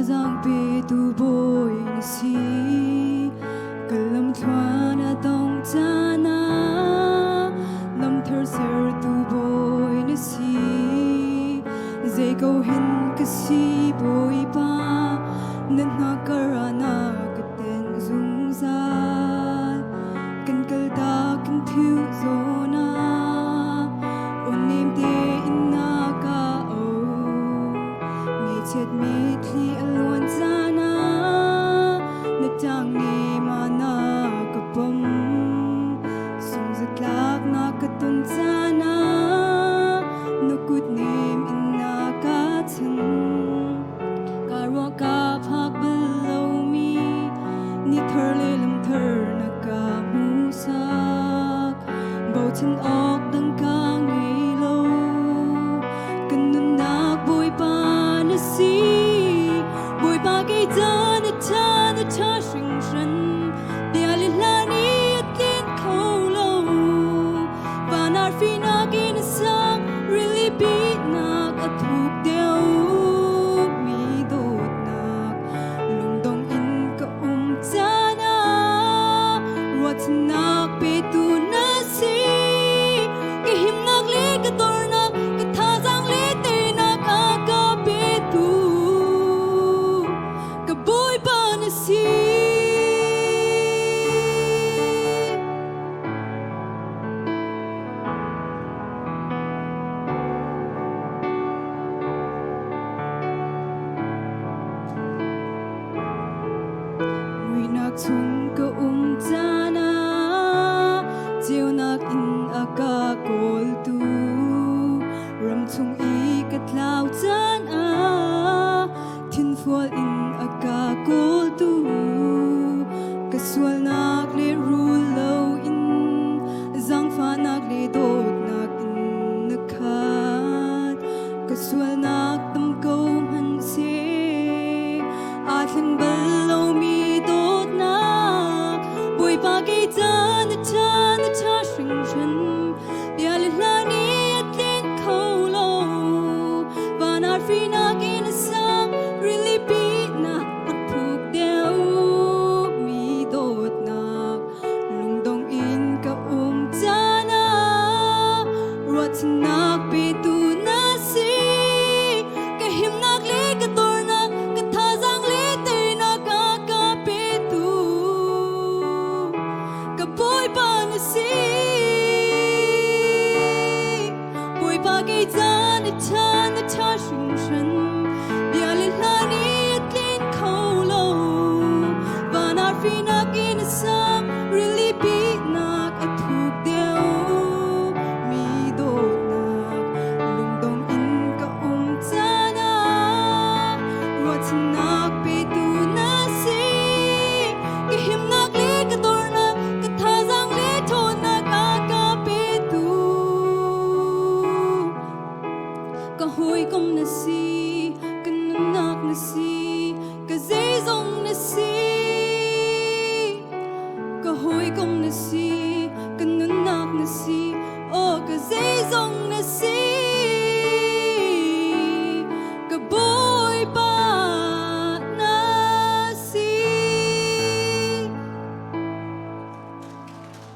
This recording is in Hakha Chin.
Thazaang petu bawi na si. Ka lamthluan a dong caan ah lamthar sertu bawi na si. Zei ko hen ka si Bawipa, na hnakar ah na ka tenh zungzal. Kan kaltak kan phiuh zawn ah aw nem tein na ka auh. Ngaihchiat mitthli a luan caan ah na ṭang nem ah na ka pom. Sungzatlak na ka ton caan ah na kut nem in na ka chan. Ka ruah ka phak bal lomi ni thar le lam thar na ka hmuhsak. Bochan awk dang ka ngei lo. Kan nunnak Bawipa na si. Bawipa kei ca na ṭha na ṭha hringhran. Bia le hla nih a tlin kho lo. Van arfi nakin a sang, rili bihnak a thuk deuh mi dawtnak. Lungdong in ka um caan ah ruahchannak petu na si. Ka himnak le ka dornak, ka thazaang le teinak a ka petu. Ka Bawipa na si. Muihnak chung ka um caan ah ceunak in a ka kawltu ram chung i ka tlau caan ah thinfual in a ka kawltu ka sualnak le rul loin zaangfahnak le dawtnak in na khat ka sualnak tam ko hmanhseh aa thleng bal lomi dawtnak Bawipa kei ca na ṭha na ṭha hringhran bia le hla nih a tlinh kho lo van arfi nakin a sang rili pinak a thuk deuh mi dawtnak lungdong in ka um caan ah ruahchannak petu na si ka himnak le ka dornak ka thazaang le teinak a ka petu ka Bawipa na si Bawipa kei ca na ṭha na ṭha hringhran bia le hla nih a tlin kho lo van arfi nakin a sang rili bihnak a thuk deuh mi dawtnak lungdong in ka um caan ah ruahchannak petu na si ka himnak le ka dornak ka thazaang le ṭhawnnak a ka petu ka hawikom na si ka nunnak na si ka zeizong na si ka hawikom na si ka nunnak na si oh ka zeizong na si.